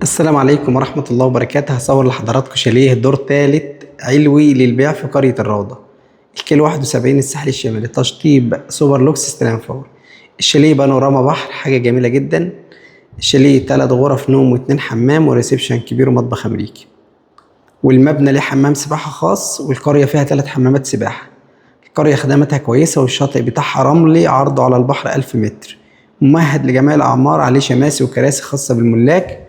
السلام عليكم ورحمة الله وبركاته. هصور لحضراتكم شاليه دور ثالث علوي للبيع في قرية الروضة، الكيلو 71 الساحل الشمالي، تشطيب سوبر لوكس استلام فوري. الشاليه بانوراما بحر، حاجة جميلة جدا. الشاليه 3 غرف نوم و2 حمام و reception كبير ومطبخ أمريكي، والمبنى ليه حمام سباحة خاص، والقرية فيها 3 حمامات سباحة. القرية خدماتها كويسة، والشاطئ بتاعها رملي عرضه على البحر 1000 متر، ممهد لجميع الأعمار، عليه شماسي وكراسي خاصة بالملاك،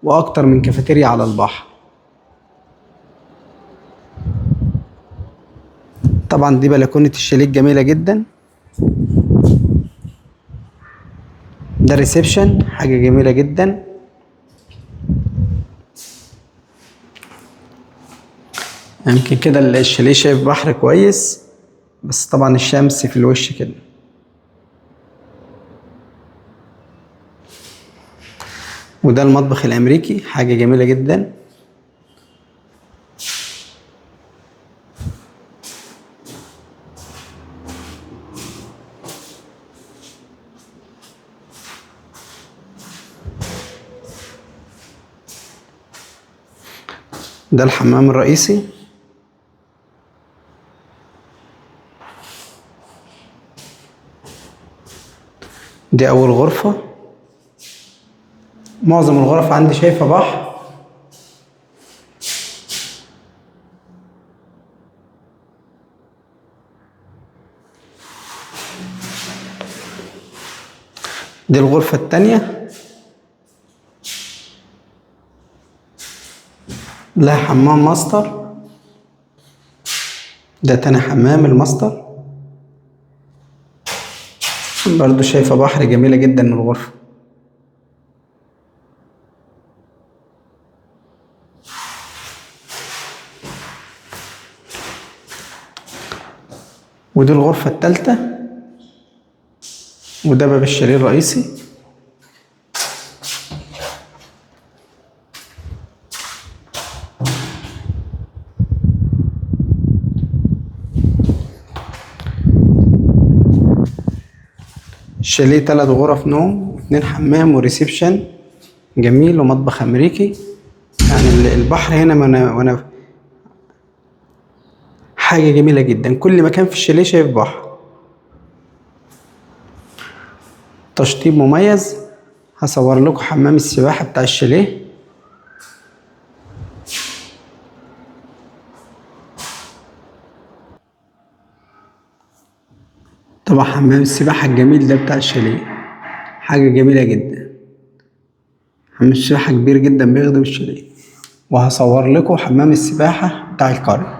وأكتر من كافيتيريا على البحر. طبعا دي بلكونة الشاليه جميلة جدا. ده reception، حاجة جميلة جدا. يمكن كده الشاليه شايف بحر كويس، بس طبعا الشمس في الوش كده. وده المطبخ الأمريكي، حاجة جميلة جدا. ده الحمام الرئيسي. دي أول غرفة. معظم الغرف عندي شايفة بحر. دي الغرفة التانية، لها حمام ماستر. ده تاني حمام الماستر، برضو شايفة بحر جميلة جدا من الغرفة. ودي الغرفة التالتة، وده باب الشاليه الرئيسي. الشاليه 3 غرف نوم و2 حمام وريسبشن جميل ومطبخ أمريكي. يعني البحر هنا وانا حاجة جميلة جدا. كل مكان في الشاليه شايف بحر. تشطيب مميز. هصور لكم حمام السباحة بتاع الشاليه. طبعا حمام السباحة الجميل ده بتاع الشاليه، حاجة جميلة جدا. حمام السباحة كبير جدا بيخدم الشاليه. وهصور لكم حمام السباحة بتاع القرية.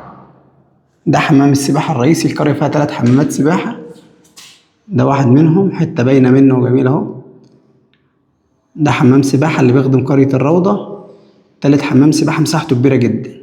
ده حمام السباحة الرئيسي. القرية فيها 3 حمامات سباحة، ده واحد منهم، حتة باينة منه جميل اهو. ده حمام سباحة اللي بيخدم قرية الروضة. تالت حمام سباحة مساحته كبيرة جدا.